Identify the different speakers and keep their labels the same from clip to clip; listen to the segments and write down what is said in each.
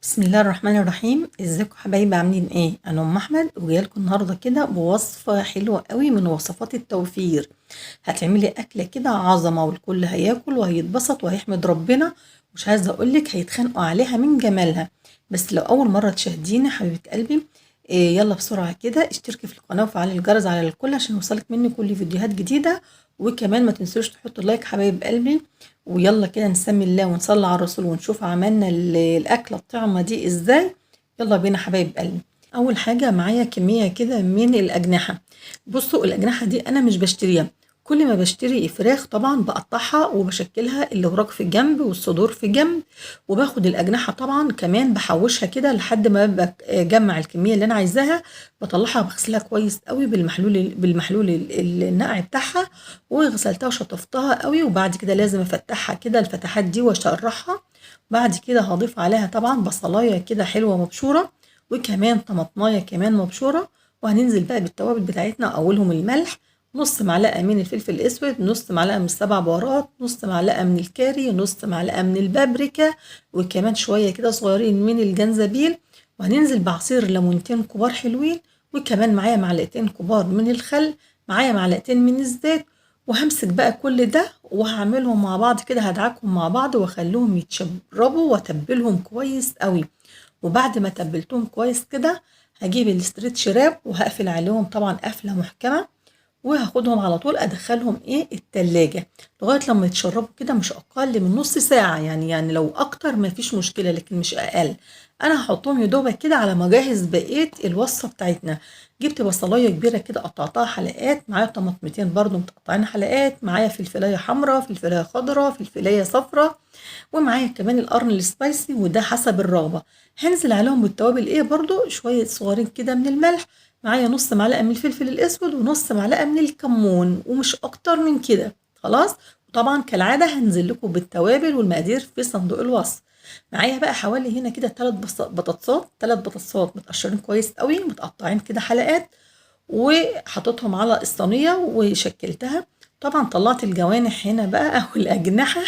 Speaker 1: بسم الله الرحمن الرحيم. ازيكم حبايبي؟ عاملين ايه؟ انا ام احمد وجاية لكم النهارده كده بوصفه حلوة قوي من وصفات التوفير. هتعملي اكله كده عظمه والكل هياكل وهيتبسط وهيحمد ربنا، مش عايزه اقولك هيتخانقوا عليها من جمالها. بس لو اول مرة تشاهدينا حبيبه قلبي، إيه يلا بسرعة كده اشتركي في القناة وفعلي الجرس على الكل عشان يوصلك مني كل فيديوهات جديده، وكمان ما تنسوش تحطوا like حبايب قلبي. ويلا كده نسمي الله ونصلي على الرسول ونشوف عملنا الاكلة الطعمه دي ازاي. يلا بينا حبايب قلبي. اول حاجة معايا كمية كده من الاجنحة. بصوا الاجنحة دي انا مش بشتريها، كل ما بشتري فراخ طبعا بقطعها وبشكلها الاوراق في جنب والصدور في جنب، وباخد الاجنحة طبعا كمان بحوشها كده لحد ما بجمع الكمية اللي انا عايزاها، بطلعها بغسلها كويس قوي بالمحلول النقع بتاعها، وغسلتها وشطفتها قوي. وبعد كده لازم افتحها كده الفتحات دي واشرحها. بعد كده هضيف عليها طبعا بصلايه كده حلوة مبشوره، وكمان طماطمايه كمان مبشوره. وهننزل بقى بالتوابل بتاعتنا، اولهم الملح، نص معلقه من الفلفل الاسود، نص معلقه من السبع بهارات، نص معلقه من الكاري، نص معلقه من البابريكا، وكمان شوية كده صغيرين من الجنزبيل. وهننزل بعصير ليمونتين كبار حلوين، وكمان معايا معلقتين كبار من الخل، معايا معلقتين من الزيت. وهمسك بقى كل ده وهعملهم مع بعض كده، هدعكهم مع بعض واخليهم يتشربوا واتبلهم كويس قوي. وبعد ما تبلتهم كويس كده هجيب ال stretch wrap وهقفل عليهم طبعا قفله محكمة، وهاخدهم على طول ادخلهم ايه التلاجة لغاية لما يتشربوا كده، مش اقل من نص ساعة، يعني لو اكتر ما فيش مشكلة لكن مش اقل. انا هحطهم يا دوبك كده على ما اجهز بقية الوصفة بتاعتنا. جبت بصلاية كبيرة كده قطعتها حلقات، معايا طماطمتين برضو متقطعين حلقات، معايا فلفلاية حمراء، فلفلاية خضراء، فلفلاية صفراء، ومعايا كمان القرن ال spicy، وده حسب الرغبة. هنزل عليهم بالتوابل ايه برضو شوية صغيرين كده من الملح، معايا نص معلقة من الفلفل الأسود ونص معلقة من الكمون، ومش أكتر من كده خلاص. وطبعا كالعادة هنزل لكم بالتوابل والمقادير في صندوق الوصف. معايا بقى حوالي هنا كده 3 بطاطسات، 3 بطاطسات متقشرين كويس قوي، متقطعين كده حلقات، وحطيتهم على الصينية وشكلتها. طبعا طلعت الجوانح هنا بقى أو الأجنحة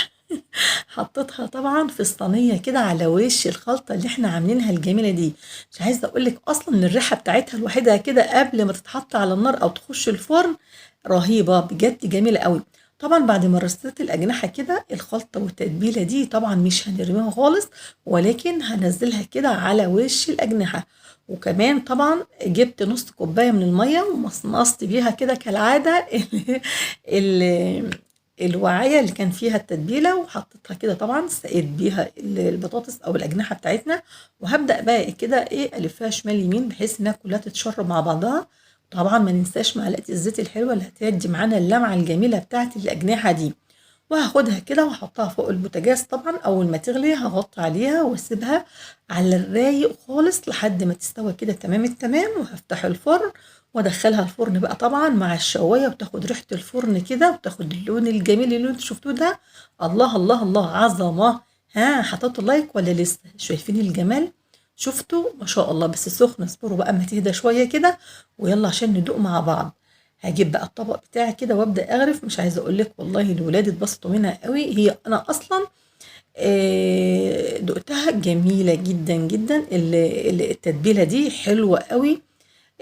Speaker 1: حطيتها طبعا في الصينية كده على وش الخلطة اللي احنا عاملينها الجميلة دي. مش عايزه اقول لك اصلا ان الريحة بتاعتها لوحدها كده قبل ما تتحط على النار او تخش الفرن رهيبة بجد، جميلة قوي. طبعا بعد ما رصيت الاجنحة كده الخلطة والتتبيله دي طبعا مش هنرميها خالص، ولكن هنزلها كده على وش الاجنحة. وكمان طبعا جبت نص كوباية من المية ومصمصت بيها كده كالعادة الوعايه اللي كان فيها التتبيله، وحطيتها كده طبعا سقيت بيها البطاطس او الاجنحة بتاعتنا. وهبدا بقى كده ايه الفها شمال يمين بحيث انها كلها تتشرب مع بعضها. طبعا ما ننساش معلقه الزيت الحلوة اللي هتدي معانا اللمعة الجميلة بتاعت الاجنحة دي. وهاخدها كده واحطها فوق البوتاجاز. طبعا اول ما تغلي هغطي عليها واسيبها على الرايق خالص لحد ما تستوى كده تمام التمام. وهفتح الفرن وادخلها الفرن بقى طبعا مع الشوايه، وتاخد ريحه الفرن كده وتاخد اللون الجميل اللي انتوا شفتوه ده. الله الله الله، عظمه. ها حطيتوا لايك ولا لسه؟ شايفين الجمال؟ شفتوا ما شاء الله. بس سخن، اصبروا بقى اما تهدى شوية كده ويلا عشان ندوق مع بعض. هجيب بقى الطبق بتاعي كده وابدا اغرف. مش عايزه اقول لك والله الولاد اتبسطوا منها قوي. هي انا اصلا دقتها جميلة جدا جدا. التتبيله دي حلوة قوي،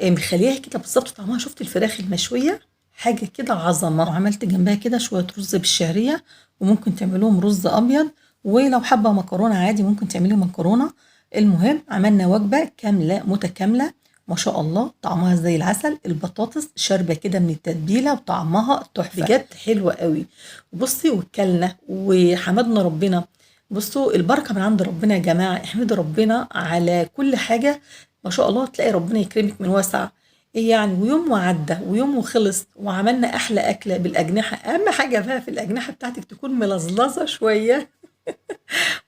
Speaker 1: مخليها كده بالظبط طعمها. شفت الفراخ المشويه حاجة كده عظمه. وعملت جنبها كده شوية رز بالشعريه، وممكن تعملوهم رز ابيض، ولو حابة مكرونه عادي ممكن تعملي مكرونه. المهم عملنا وجبة كاملة متكاملة ما شاء الله، طعمها زي العسل. البطاطس شاربه كده من التتبيله وطعمها تحفة بجد، حلوة قوي. بصي وكلنا وحمدنا ربنا. بصوا البركة من عند ربنا يا جماعة، احمدوا ربنا على كل حاجة ما شاء الله. تلاقي ربنا يكرمك من واسع ايه يعني. ويوم وعدى ويوم وخلص، وعملنا احلى اكله بالاجنحه. اهم حاجة بقى في الاجنحة بتاعتك تكون ملظلظه شوية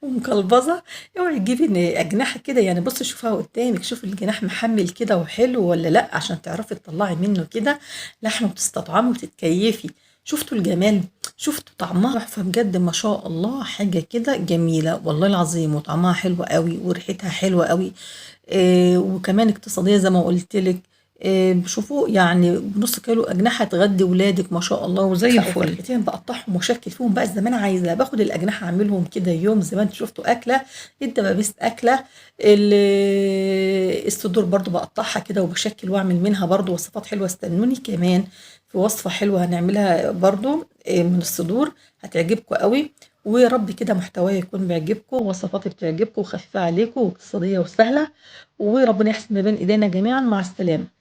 Speaker 1: ومقلبظه. اوعي تجيبي اجنحة كده، يعني بصي شوفها قدامك، شوفي الجناح محمل كده وحلو ولا لا، عشان تعرفي تطلعي منه كده لحمه وتستطعمي وتتكيفي. شفتوا الجمال؟ شفتوا طعمها تحفة بجد ما شاء الله، حاجة كده جميلة والله العظيم، وطعمها حلو قوي وريحتها حلوة قوي. وكمان اقتصادية زي ما قلت لك. شوفوا يعني بنص كيلو اجنحة تغدي ولادك ما شاء الله
Speaker 2: وزي الفل.
Speaker 1: فرختين بقطعهم واشكل فيهم بقى زي ما انا عايزه. باخد الاجنحة اعملهم كده يوم زي ما انتوا شفتوا اكله الدبابيس، اكله الصدور برضو بقطعها كده وبشكل واعمل منها برضو وصفات حلوة. استنوني كمان في وصفه حلوة هنعملها برضو من الصدور هتعجبكم قوي. ويا رب كده محتواي يكون بيعجبكم، وصفاتي بتعجبكم وخفيفة عليكم واقتصادية وسهلة، وربنا يحسن ما بين ايدينا جميعا. مع السلامة.